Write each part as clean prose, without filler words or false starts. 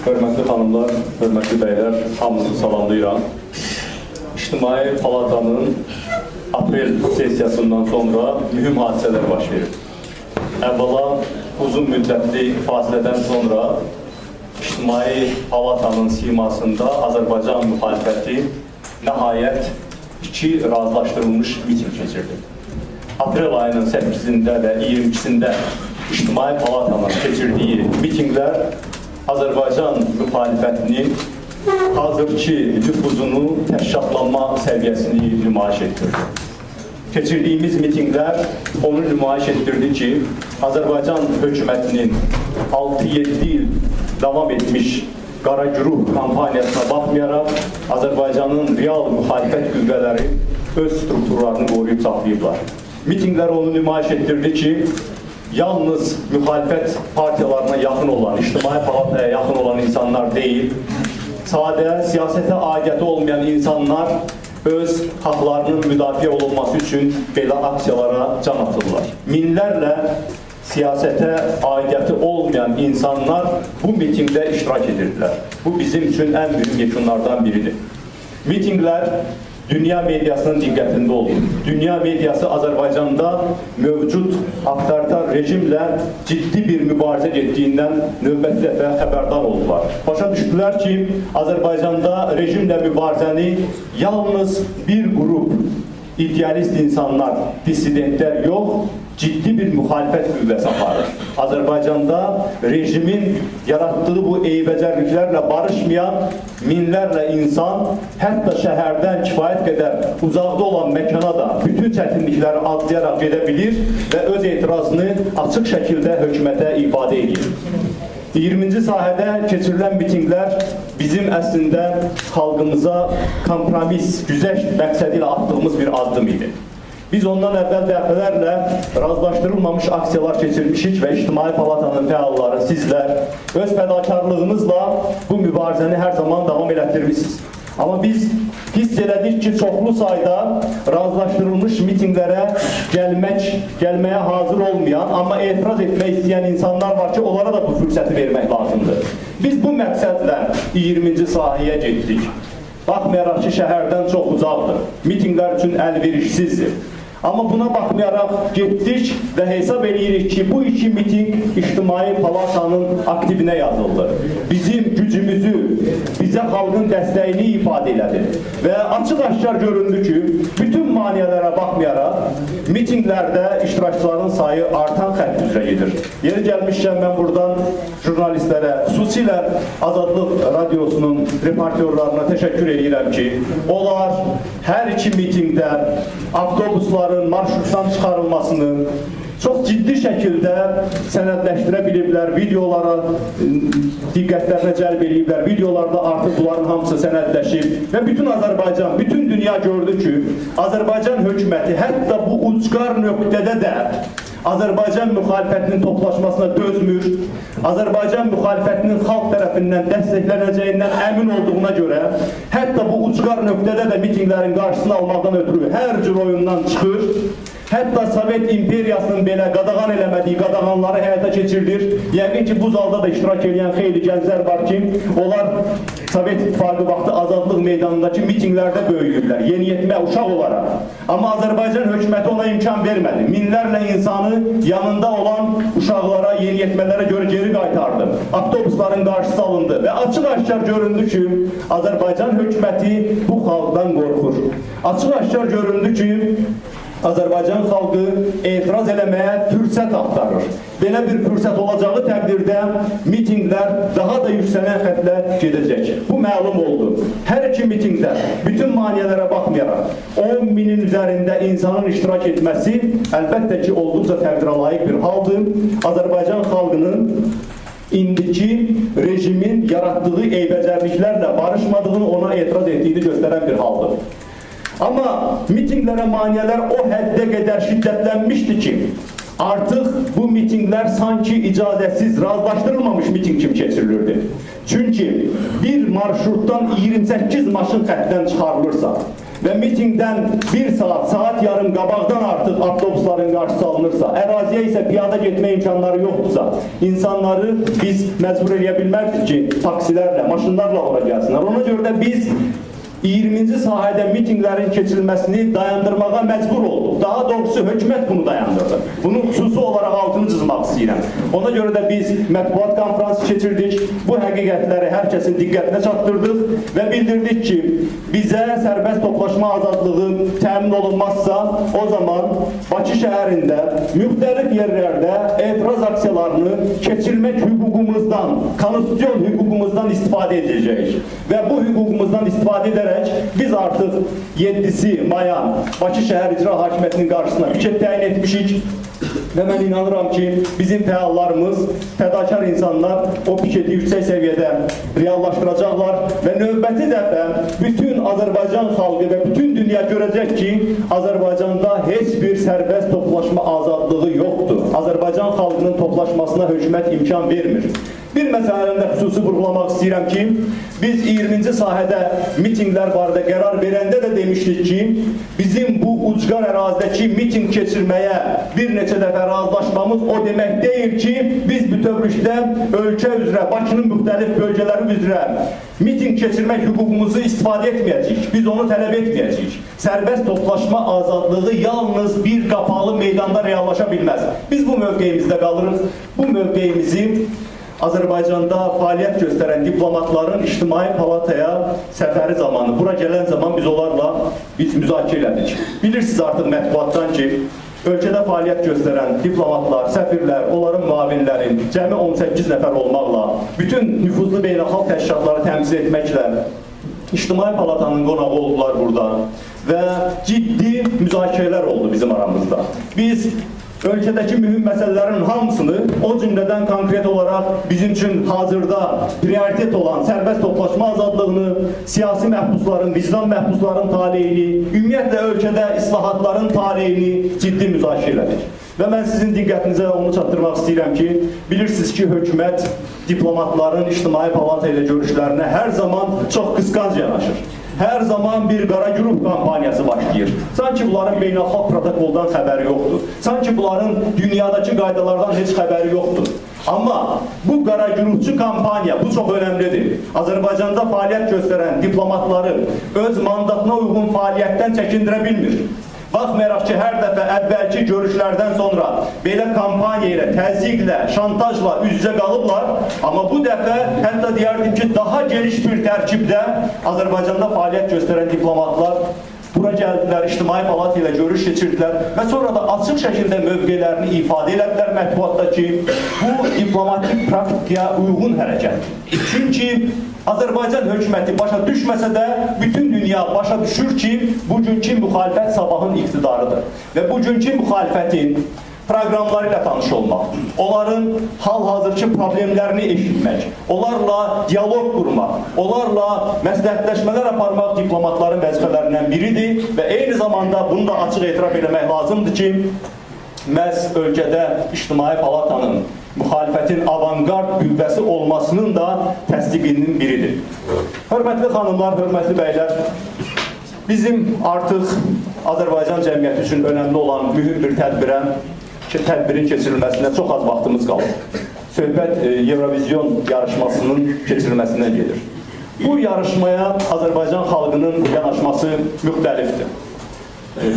Hörmətli xanımlar, hörmətli bəylər, hamınızı salamlayıram. İctimai Palatanın aprel sessiyasından sonra mühüm hadisələr baş verir. Əvvəla, uzun müddətli fasilədən sonra İctimai Palatanın simasında Azərbaycan müxalifəti nəhayət iki razılaşdırılmış miting keçirdi. Aprel ayının 8-də və 22-sində İctimai Palatanın keçirdiyi mitinglər Azərbaycan müxalifətinin hazırki nüfuzunu təşkilatlanma səviyyəsini nümayiş etdirdi. Keçirdiyimiz mitinglər onu nümayiş etdirdi ki, Azərbaycan hökumətinin 6-7 il davam etmiş qara güruh kampaniyasına baxmayaraq, Azərbaycanın real müxalifət qüvvələri öz strukturlarını qoruyub saxlayıblar. Mitinglər onu nümayiş etdirdi ki, yalnız müxalifət partiyalarına yaxın olan, İctimai Palataya yaxın olan insanlar deyil, sadə, siyasətə aidiyyəti olmayan insanlar öz haqlarının müdafiə olunması üçün belə aksiyalara can atırlar. Minlərlə siyasətə aidiyyəti olmayan insanlar bu mitingdə iştirak edirdilər. Bu bizim üçün ən mühüm yekunlardan biridir. Mitinglər dünya mediasının diqqətində oldu. Dünya mediası Azərbaycanda mövcud avtoritar rejimlə ciddi bir mübarizə getdiyindən növbəti dəfə xəbərdar oldular. Başa düşdülər ki, Azərbaycanda rejimlə mübarizəni yalnız bir qrup idealist insanlar, dissidentlər yox, ciddi bir müxalifət qüvvəsi aparır. Azərbaycanda rejimin yaratdığı bu eybəcərliklərlə barışmayan minlərlə insan, hətta şəhərdən kifayət qədər uzaqda olan məkana da bütün çətinlikləri adlayaraq gedə bilir və öz etirazını açıq şəkildə hökumətə ifadə edir. 20-ci sahədə keçirilən mitinglər bizim əslində xalqımıza kompromis, güzəşt məqsədi ilə atdığımız bir addım idi. Biz ondan əvvəl dəfələrlə razılaşdırılmamış aksiyalar keçirmişik və İctimai Palatanın fəalları, sizlər öz fədakarlığınızla bu mübarizəni hər zaman davam elətdirmişsiniz. Amma biz hiss elədik ki, çoxlu sayda razılaşdırılmış mitinglərə gəlməyə hazır olmayan, amma etiraz etmək istəyən insanlar var ki, onlara da bu fürsəti vermək lazımdır. Biz bu məqsədlə 20-ci sahəyə getdik. Baxmayaraq ki, şəhərdən çox uzaqdır, mitinglər üçün əlverişsizdir. Amma buna baxmayaraq getdik və hesab eləyirik ki, bu iki miting İctimai Palatanın aktivinə yazıldı. Bizim gücümüzü, bizə xalqın dəstəyini ifadə elədi. Və açıq-aşkar göründü ki, bütün maneələrə baxmayaraq mitinglərdə iştirakçıların sayı artan xətt üzrə gedir. Yeri gəlmişkən mən buradan jurnalistlərə, xüsusilə Azadlıq Radiosunun reportyorlarına təşəkkür edirəm ki, onlar hər iki mitingdə avtobusların marşrutdan çıxarılmasını çox ciddi şəkildə sənədləşdirə biliblər, videolara diqqətlərinə cəlb eləyiblər, videolarda artıq bunların hamısı sənədləşib və bütün Azərbaycan, bütün dünya gördü ki, Azərbaycan hökuməti hətta bu ucqar nöqtədə də Azərbaycan müxalifətinin toplaşmasına dözmür, Azərbaycan müxalifətinin xalq tərəfindən dəstəklənəcəyindən əmin olduğuna görə, hətta bu ucqar nöqtədə də mitinglərin qarşısını almaqdan ötürü hər cür oyundan çıxır, hətta Sovet imperiyasının belə qadağan eləmədiyi qadağanları həyata keçirilir. Yəqin ki, bu zalda da iştirak edən xeyli gənclər var ki, onlar Sovet İttifaqı vaxtı Azadlıq meydanındakı mitinglərdə böyüyüblər, yeniyetmə uşaq olaraq. Amma Azərbaycan hökuməti ona imkan vermədi. Minlərlə insanı yanında olan uşaqlara, yeniyetmələrə görə geri qaytardı. Avtobusların qarşısı alındı və açıq-aşkar göründü ki, Azərbaycan hökuməti bu xalqdan qorxur. Açıq-aşkar göründü ki, Azərbaycan xalqı etiraz eləməyə fürsət axtarır. Belə bir fürsət olacağı təqdirdə mitinglər daha da yüksələn xətlə gedəcək. Bu məlum oldu. Hər iki mitingdə bütün maneələrə baxmayaraq 10 minin üzərində insanın iştirak etməsi əlbəttə ki, olduqca təqdirə layiq bir haldır. Azərbaycan xalqının indiki rejimin yaratdığı eybəcərliklərlə barışmadığını, ona etiraz etdiyini göstərən bir haldır. Amma mitinglərə maneələr o həddə qədər şiddətlənmişdi ki, artıq bu mitinglər sanki icazəsiz, razılaşdırılmamış miting kimi keçirilirdi. Çünki bir marşrutdan 28 maşın xəttdən çıxarılırsa, Və mitinqdən bir saat, saat yarım qabaqdan artıq avtobusların qarşısı alınırsa, əraziyə isə piyada getmə imkanları yoxdursa, insanları biz məcbur eləyə bilmərik ki, taksilərlə, maşınlarla ora gəlsinlər. Ona görə də biz 20-ci sahədə mitinqlərin keçirilməsini dayandırmağa məcbur olduq. Daha doğrusu hökumət bunu dayandırdı. Bunu xüsusi olaraq altını cızmaq istəyirəm. Ona görə də biz mətbuat konfransı keçirdik. Bu həqiqətləri hər kəsin diqqətinə çatdırdıq və bildirdik ki, bizə sərbəst toplaşma azadlığı təmin olunmazsa, o zaman Bakı şəhərində müxtəlif yerlərdə etiraz aksiyalarını keçirmək hüququmuzdan, konstitusyon hüququmuzdan istifadə edəcəyik. Və bu hüququmuzdan istifadə edərək biz artıq 7-si maya Bakı şəhər İcra Hakimiyyətinin qarşısına piket təyin etmişik və mən inanıram ki, bizim fəallarımız, fədakar insanlar o piketi yüksək səviyyədə reallaşdıracaqlar və növbəti dəfə bütün Azərbaycan xalqı və bütün dünya görəcək ki, Azərbaycanda heç bir sərbəst toplaşma azadlığı yoxdur. Azərbaycan xalqının toplaşmasına hökumət imkan vermir. Bir məsələni də xüsusi vurğulamaq istəyirəm ki, biz 20-ci sahədə mitinqlər barədə qərar verəndə də demişdik ki, bizim bu ucqar ərazidəki mitinq keçirməyə bir neçə dəfə razılaşmamız o demək deyil ki, biz bütövlükdə ölkə üzrə, Bakının müxtəlif bölgələri üzrə mitinq keçirmək hüququmuzu istifadə etməyəcəyik, biz onu tələb etməyəcəyik. Sərbəst toplaşma azadlığı yalnız bir qapalı meydanda reallaşa bilməz. Biz bu mövqeyimizdə qalırıq, bu mövqeyimizi Azərbaycanda fəaliyyət göstərən diplomatların İctimai Palataya səfəri zamanı, bura gələn zaman biz onlarla müzakirə elədik. Bilirsiniz artıq mətbuatdan ki, ölkədə fəaliyyət göstərən diplomatlar, səfirlər, onların müavinləri, cəmi 18 nəfər olmaqla, bütün nüfuzlu beynəlxalq təşkilatları təmsil etməklə İctimai Palatanın qonağı oldular burada və ciddi müzakirələr oldu bizim aramızda. Biz ölkədəki mühüm məsələlərin hamısını, o cümlədən konkret olaraq bizim üçün hazırda prioritet olan sərbəst toplaşma azadlığını, siyasi məhbusların, vicdan məhbusların taleyini, ümumiyyətlə ölkədə islahatların taleyini ciddi müzakirə elədik. Və mən sizin diqqətinizə onu çatdırmaq istəyirəm ki, bilirsiniz ki, hökumət diplomatların İctimai Palata ilə görüşlərinə hər zaman çox qısqanc yanaşır. Hər zaman bir qara güruh kampaniyası başlayır. Sanki bunların beynəlxalq protokoldan xəbəri yoxdur. Sanki bunların dünyadakı qaydalardan heç xəbəri yoxdur. Amma bu qara güruhçu kampaniya, bu çox önəmlidir. Azərbaycanda fəaliyyət göstərən diplomatları öz mandatına uyğun fəaliyyətdən çəkindirə bilmir. Baxmayaraq ki, hər dəfə əvvəlki görüşlərdən sonra belə kampaniya ilə, təzyiqlə, şantajla üz-üzə qalıblar, amma bu dəfə hətta deyərdim ki, daha geniş bir tərkibdə Azərbaycanda fəaliyyət göstərən diplomatlar bura gəldilər, İctimai Palata ilə görüş keçirdilər və sonra da açıq şəkildə mövqelərini ifadə elədilər mətbuatda ki, bu diplomatik praktikaya uyğun hərəkətdir. Çünki Azərbaycan hökuməti başa düşməsə də bütün dünya başa düşür ki, bugünkü müxalifət sabahın iqtidarıdır. Və bugünkü müxalifətin proqramları ilə tanış olmaq, onların hal-hazırki problemlərini eşitmək, onlarla dialoq qurmaq, onlarla məsləhətləşmələr aparmaq diplomatların vəzifələrindən biridir və eyni zamanda bunu da açıq etiraf eləmək lazımdır ki, məhz ölkədə İctimai Palatanın, müxalifətin avangard qüvvəsi olmasının da təsdiqinin biridir. Hörmətli xanımlar, hörmətli bəylər, bizim artıq Azərbaycan cəmiyyəti üçün önəmli olan mühüm bir tədbirə, tədbirin keçirilməsinə çox az vaxtımız qalır. Söhbət Eurovision yarışmasının keçirilməsindən gedir. Bu yarışmaya Azərbaycan xalqının yanaşması müxtəlifdir.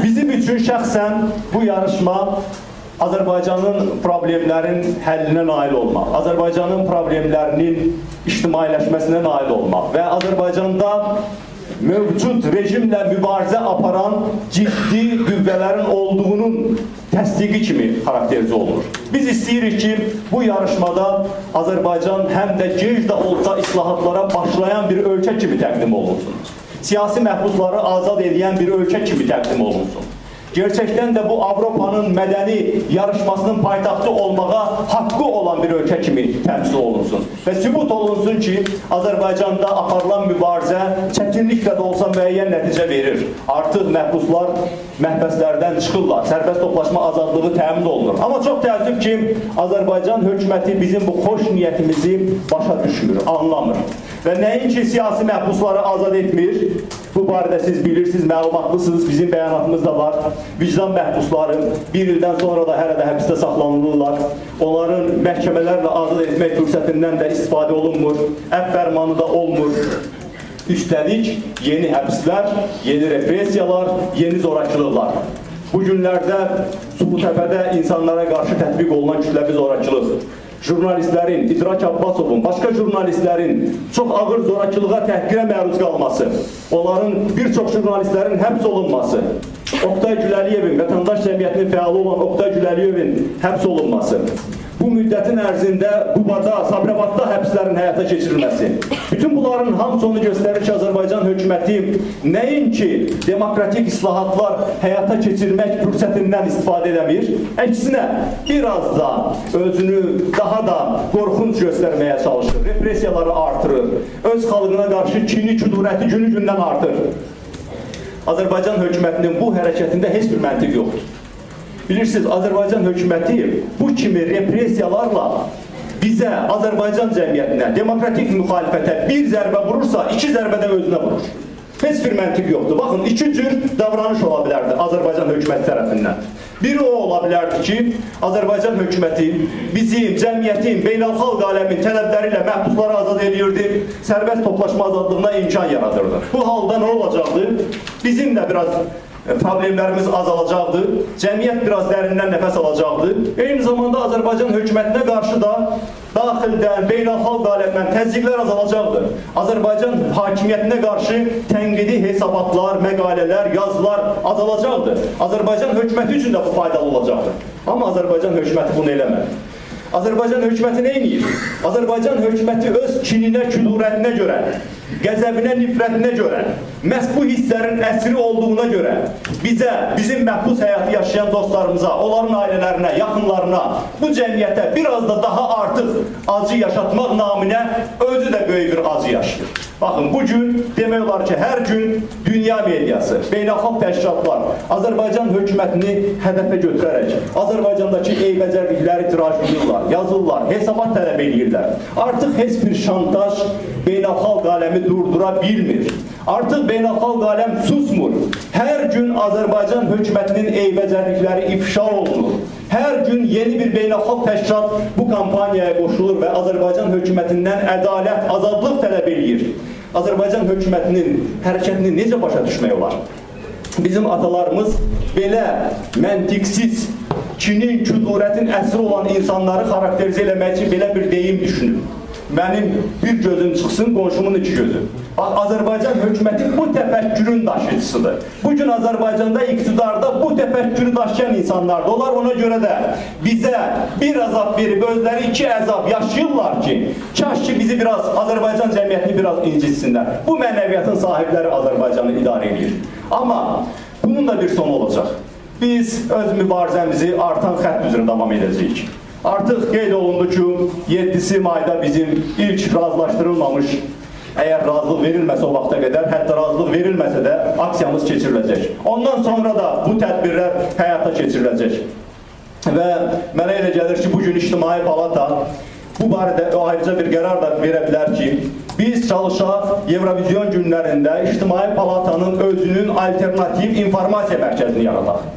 Bizim üçün şəxsən bu yarışma Azərbaycanın problemlərin həllinə nail olmaq, Azərbaycanın problemlərinin ictimailəşməsinə nail olmaq və Azərbaycanda mövcud rejimlə mübarizə aparan ciddi qüvvələrin olduğunun təsdiqi kimi xarakterizə olunur. Biz istəyirik ki, bu yarışmada Azərbaycan həm də gec də olsa islahatlara başlayan bir ölkə kimi təqdim olunsun. Siyasi məhbusları azad edən bir ölkə kimi təqdim olunsun. Gerçəkdən də bu Avropanın mədəni yarışmasının paytaxtı olmağa haqqı olan bir ölkə kimi təmsil olunsun. Və sübut olunsun ki, Azərbaycanda aparılan mübarizə çətinliklə də olsa müəyyən nəticə verir. Artıq məhbuslar məhbəslərdən çıxırlar, sərbəst toplaşma azadlığı təmin olunur. Amma çox təəssüf ki, Azərbaycan hökuməti bizim bu xoş niyyətimizi başa düşmür, anlamır. Və nəinki siyasi məhbusları azad etmir, bu barədə siz bilirsiniz, məlumatlısınız, bizim bəyanatımız da var. Vicdan məhbusları bir ildən sonra da hələ də həbsdə saxlanılırlar. Onların məhkəmələrlə azad etmək fürsətindən də istifadə olunmur, əfv fərmanı da olmur. Üstəlik, yeni həbslər, yeni repressiyalar, yeni zorakılıqlar. Bu günlərdə Sulutepedə insanlara qarşı tətbiq olunan kütləvi zorakılıq, jurnalistlərin, İdrak Abbasovun, başqa jurnalistlərin çox ağır zorakılığa, təhqirə məruz qalması, onların bir çox jurnalistlərin həbs olunması, Oqtay Güləriyevin, vətəndaş cəmiyyətinin fəalı olan Oqtay Güləriyevin həbs olunması, bu müddətin ərzində Qubada, Sabirabadda həbslərin həyata keçirilməsi. Bütün bunların hamısı onu göstərir ki, Azərbaycan hökuməti nəinki demokratik islahatlar həyata keçirmək fürsətindən istifadə eləmir, əksinə biraz da özünü daha da qorxunc göstərməyə çalışır, repressiyaları artırır, öz xalqına qarşı kini, küdurəti günü-gündən artır. Azərbaycan hökumətinin bu hərəkətində heç bir məntiq yoxdur. Bilirsiniz, Azərbaycan hökuməti bu kimi repressiyalarla bizə, Azərbaycan cəmiyyətinə, demokratik müxalifətə bir zərbə vurursa, iki zərbə də özünə vurur. Heç bir məntiq yoxdur. Baxın, iki cür davranış ola bilərdi Azərbaycan hökuməti tərəfindən. Biri o ola bilərdi ki, Azərbaycan hökuməti bizim, cəmiyyətin, beynəlxalq aləmin tələbləri ilə məhbusları azad edirdi, sərbəst toplaşma azadlığına imkan yaradırdı. Bu halda nə olacaqdı? Bizim də biraz problemlərimiz azalacaqdı, cəmiyyət biraz dərindən nəfəs alacaqdı. Eyni zamanda Azərbaycan hökumətinə qarşı da daxildən, beynəlxalq aləmdən təzyiqlər azalacaqdı. Azərbaycan hakimiyyətinə qarşı tənqidi hesabatlar, məqalələr, yazılar azalacaqdı. Azərbaycan hökuməti üçün də bu faydalı olacaqdı. Amma Azərbaycan hökuməti bunu eləmədi. Azərbaycan hökuməti nə edir? Azərbaycan hökuməti öz kininə, küdurətinə görə, qəzəbinə, nifrətinə görə, məhz bu hisslərin əsri olduğuna görə bizə, bizim məhbus həyatı yaşayan dostlarımıza, onların ailələrinə, yaxınlarına, bu cəmiyyətə biraz da daha artıq acı yaşatmaq naminə özü də böyük bir acı yaşayır. Baxın, bugün demək olar ki, hər gün dünya mediası, beynəlxalq təşkilatlar Azərbaycan hökumətini hədəfə götürərək Azərbaycandakı eybəcərlikləri tirajlayırlar, yazırlar, hesabat tələb edirlər. Artıq heç bir şantaj beynəlxalq aləmi durdura bilmir. Artıq beynəlxalq aləm susmur. Hər gün Azərbaycan hökumətinin eybəcərlikləri ifşa olunur. Hər gün yeni bir beynəlxalq təşkilat bu kampaniyaya qoşulur və Azərbaycan hökumətindən ədalət, azadlıq tələb eləyir. Azərbaycan hökumətinin hərəkətini necə başa düşmək olar? Bizim atalarımız belə məntiqsiz, kinin, küdurətin əsri olan insanları xarakterizə eləmək üçün belə bir deyim düşünüb. Mənim bir gözüm çıxsın, qonşumun iki gözü. Bax, Azərbaycan hökuməti bu təfəkkürün daşıyıcısıdır. Bugün Azərbaycanda iqtidarda bu təfəkkürü daşıyan insanlardır. Onlar ona görə də bizə bir əzab verib, özləri iki əzab yaşayırlar ki, kaş ki bizi biraz, Azərbaycan cəmiyyətini biraz incitsinlər. Bu mənəviyyatın sahibləri Azərbaycanı idarə edir. Amma bunun da bir sonu olacaq. Biz öz mübarizəmizi artan xətt üzrə davam edəcəyik. Artıq qeyd olundu ki, 7-si mayda bizim ilk razılaşdırılmamış, əgər razılıq verilməsə o vaxta qədər, hətta razılıq verilməsə də aksiyamız keçiriləcək. Ondan sonra da bu tədbirlər həyata keçiriləcək. Və mənə elə gəlir ki, bugün İctimai Palata bu barədə ayrıca bir qərar da verə bilər ki, biz çalışaq Eurovision günlərində İctimai Palatanın özünün alternativ informasiya mərkəzini yaradaq.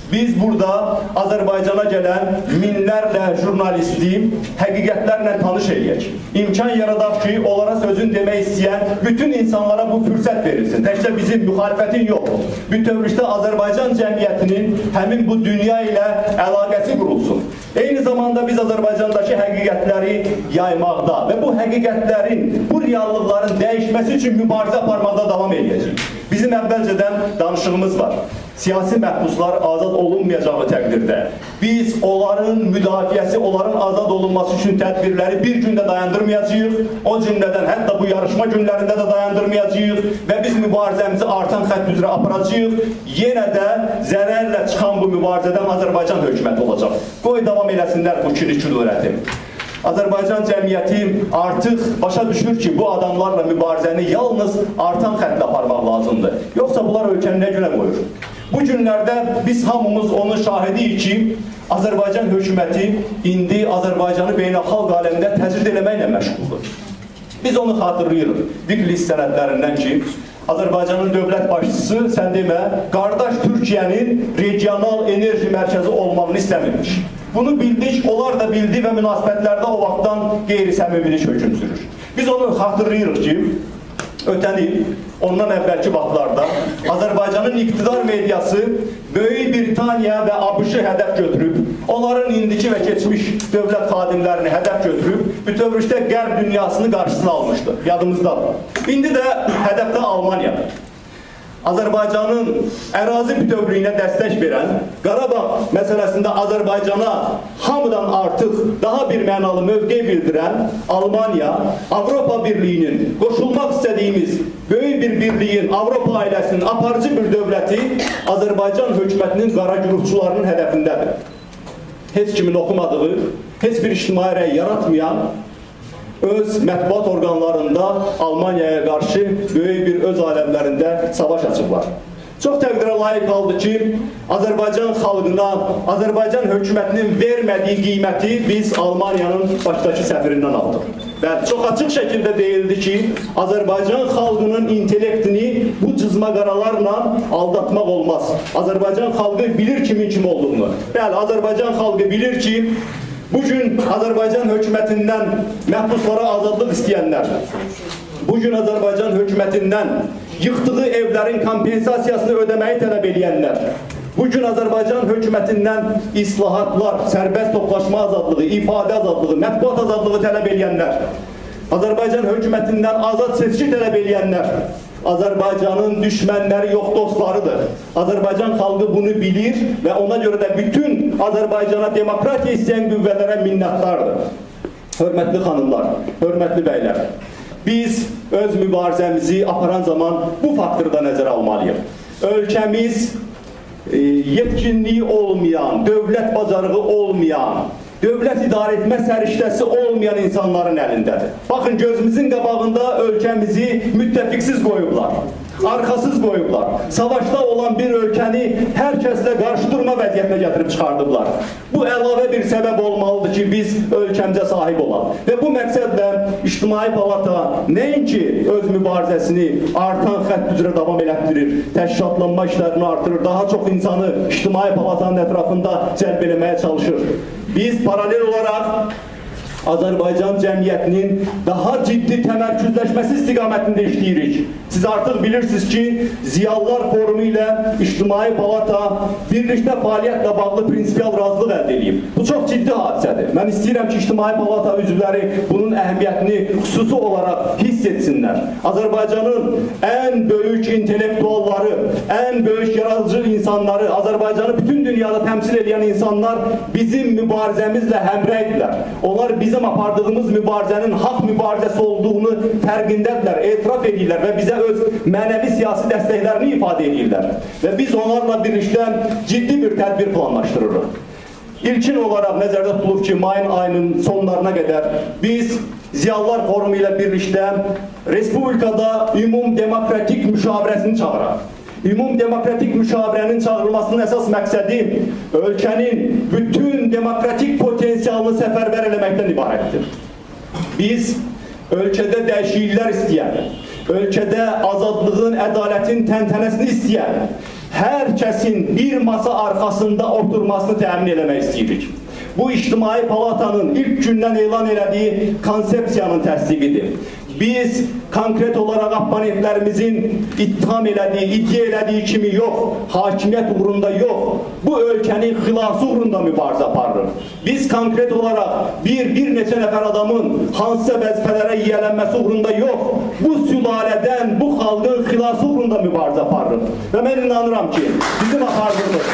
Biz burada Azərbaycana gələn minlərlə jurnalisti həqiqətlərlə tanış eləyək. İmkan yaradaq ki, onlara sözün demək istəyən bütün insanlara bu fürsət verilsin. Təkcə bizim müxalifətin yox, bütövlükdə Azərbaycan cəmiyyətinin həmin bu dünya ilə əlaqəsi qurulsun. Eyni zamanda biz Azərbaycandakı həqiqətləri yaymaqda və bu həqiqətlərin, bu reallıqların dəyişməsi üçün mübarizə aparmaqda davam eləyəcəyik. Bizim əvvəlcədən danışığımız var. Siyasi məhbuslar azad olunmayacağı təqdirdə biz onların müdafiəsi, onların azad olunması üçün tədbirləri bir gündə dayandırmayacağıq. O cümlədən hətta bu yarışma günlərində də dayandırmayacağıq və biz mübarizəmizi artan xətt üzrə aparacağıq. Yenə də zərərlə çıxan bu mübarizədən Azərbaycan hökuməti olacaq. Qoy davam eləsinlər bu kini küdurəti. Azərbaycan cəmiyyəti artıq başa düşür ki, bu adamlarla mübarizəni yalnız artan xəttlə aparmaq lazımdır. Yoxsa bunlar ölkəni nə günə qoyur? Bu günlərdə biz hamımız onun şahidiyik ki, Azərbaycan hökuməti indi Azərbaycanı beynəlxalq aləmdə təcrid eləməklə məşğuldur. Biz onu xatırlayırıq Wikileaks sənədlərindən ki, Azərbaycanın dövlət başçısı, sən demə, qardaş Türkiyənin regional enerji mərkəzi olmağını istəmirmiş. Bunu bildik, onlar da bildi və münasibətlərdə o vaxtdan qeyri-səmimilik hökm sürür. Biz onu xatırlayırıq ki, ötən il, ondan əvvəlki vaxtlarda Azərbaycanın iqtidar mediası Böyük Britaniya və ABŞ-ı hədəf götürüb, onların indiki və keçmiş dövlət xadimlərini hədəf götürüb, bütövlükdə Qərb dünyasını qarşısına almışdı, yadımızdadır. İndi də hədəfdə Almaniyadır. Azərbaycanın ərazi bütövlüyünə dəstək verən, Qarabağ məsələsində Azərbaycana hamıdan artıq daha bir mənalı mövqe bildirən Almaniya, Avropa Birliyinin, qoşulmaq istədiyimiz böyük bir birliyin, Avropa ailəsinin aparıcı bir dövləti Azərbaycan hökumətinin qara güruhçularının hədəfindədir. Heç kimin oxumadığı, heç bir ictimai rəy yaratmayan, öz mətbuat orqanlarında Almaniyaya qarşı böyük bir öz aləmlərində savaş açıblar. Çox təqdirə layiq qaldı ki, Azərbaycan xalqına, Azərbaycan hökumətinin vermədiyi qiyməti biz Almaniyanın başdakı səfirindən aldıq. Və çox açıq şəkildə deyildi ki, Azərbaycan xalqının intellektini bu cızma qaralarla aldatmaq olmaz. Azərbaycan xalqı bilir kimin kim olduğunu. Bəli, Azərbaycan xalqı bilir ki, bugün Azərbaycan hökumətindən məhbuslara azadlıq istəyənlər, bugün Azərbaycan hökumətindən yıxdığı evlərin kompensasiyasını ödəməyi tələb edənlər, bugün Azərbaycan hökumətindən islahatlar, sərbəst toplaşma azadlığı, ifadə azadlığı, mətbuat azadlığı tələb edənlər, Azərbaycan hökumətindən azad seçki tələb edənlər, Azərbaycanın düşmənləri yox, dostlarıdır. Azərbaycan xalqı bunu bilir və ona görə də bütün Azərbaycana demokratiya istəyən qüvvələrə minnətdardır. Hörmətli xanımlar, hörmətli bəylər, biz öz mübarizəmizi aparan zaman bu faktoru da nəzərə almalıyıq. Ölkəmiz yetkinliyi olmayan, dövlət bacarığı olmayan, dövlət idarə etmə səriştəsi olmayan insanların əlindədir. Baxın, gözümüzün qabağında ölkəmizi müttəfiqsiz qoyublar, arxasız qoyublar. Savaşda olan bir ölkəni hər kəslə qarşı durma vəziyyətinə gətirib çıxardıblar. Bu əlavə bir səbəb olmalıdır ki, biz ölkəmizə sahib olaq. Və bu məqsədlə İctimai Palata nəinki öz mübarizəsini artan xətt üzrə davam elətdirir, təşkilatlanma işlərini artırır, daha çox insanı İctimai Palatanın ətrafında cəlb eləməyə çalışır. Biz paralel olaraq Azərbaycan cəmiyyətinin daha ciddi təmərküzləşməsi istiqamətində işləyirik. Siz artıq bilirsiniz ki, Ziyalılar Forumu ilə İctimai Palata birlikdə fəaliyyətlə bağlı prinsipial razılıq əldə edib. Bu çox ciddi hadisədir. Mən istəyirəm ki, İctimai Palata üzvləri bunun əhəmiyyətini xüsusi olaraq hiss etsinlər. Azərbaycanın ən böyük intellektualları, ən böyük yaradıcı insanları, Azərbaycanı bütün dünyada təmsil edən insanlar bizim mübarizəmizlə həmrəydirlər. Onlar bizim apardığımız mübarizənin haqq mübarizəsi olduğunu fərqindədirlər, etiraf edirlər və bizə öz mənəvi siyasi dəstəklərini ifadə edirlər. Və biz onlarla birlikdə ciddi bir tədbir planlaşdırırıq. İlkin olaraq nəzərdə tutulub ki, mayın ayının sonlarına qədər biz Ziyalılar Forumu ilə birlikdə Respublikada ümum demokratik müşavirəsini çağıraq. Ümum demokratik müşavirənin çağırılmasının əsas məqsədi ölkənin bütün demokratik potensialını səfərbər eləməkdən ibarətdir. Biz ölkədə dəyişikliklər istəyən, ölkədə azadlığın, ədalətin təntənəsini istəyən, hər kəsin bir masa arxasında oturmasını təmin eləmək istəyirik. Bu, İctimai Palatanın ilk gündən elan elədiyi konsepsiyanın təsdiqidir. Biz konkret olaraq opponentlərimizin ittiham elədiyi, iddia elədiyi kimi yox, hakimiyyət uğrunda yox, bu ölkənin xilası uğrunda mübarizə aparırıq. Biz konkret olaraq bir neçə nəfər adamın hansısa vəzifələrə yiyələnməsi uğrunda yox, bu sülalədən, bu xalqın xilası uğrunda mübarizə aparırıq. Və mən inanıram ki, bizim apardığımız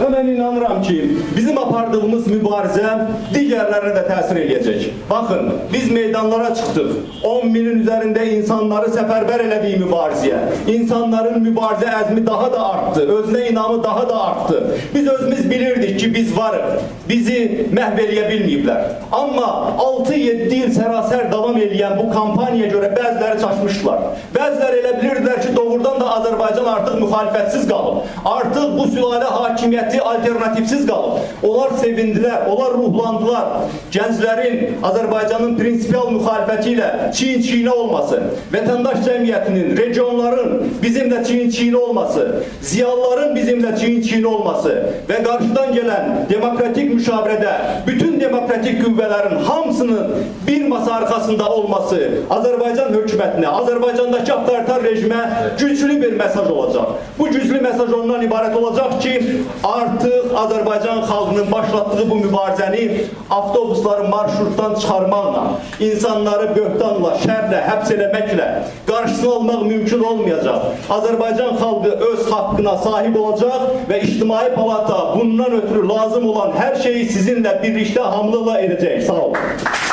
Və mən inanıram ki, bizim apardığımız mübarizə digərlərinə də təsir eləyəcək. Baxın, biz meydanlara çıxdıq. 10 minin üzərində insanları səfərbər elədiyi mübarizəyə. İnsanların mübarizə əzmi daha da artdı, özünə inamı daha da artdı. Biz özümüz bilirdik ki, biz varıq, bizi məhv eləyə bilməyiblər. Amma 6-7 il sərasər davam eləyən bu kampaniyaya görə bəziləri çaşmışdılar. Bəziləri elə bilirdilər ki, doğrudan da Azərbaycan artıq müxalifətsiz qalıb. Artıq bu sülalə hakimiyyəti Bəziləri alternativsiz qalıb. Onlar sevindilər, onlar ruhlandılar. Gənclərin Azərbaycanın prinsipial müxalifəti ilə çiyin-çiyinə olması, vətəndaş cəmiyyətinin, regionların bizimlə çiyin-çiyinə olması, ziyalıların bizimlə çiyin-çiyinə olması və qarşıdan gələn demokratik müşavirədə bütün demokratik qüvvələrin hamısının bir masa arxasında olması Azərbaycan hökumətinə, Azərbaycandakı avtoritar rejimə güclü bir mesaj olacaq. Bu güclü mesaj ondan ibarət olacaq ki, artıq Azərbaycan xalqının başlatdığı bu mübarizəni avtobusları marşrutdan çıxarmaqla, insanları böhtanla, şərlə, həbs eləməklə qarşısını almaq mümkün olmayacaq. Azərbaycan xalqı öz haqqına sahib olacaq və İctimai Palata bundan ötürü lazım olan hər şeyi sizinlə birlikdə hamılıqla edəcək. Sağ olun.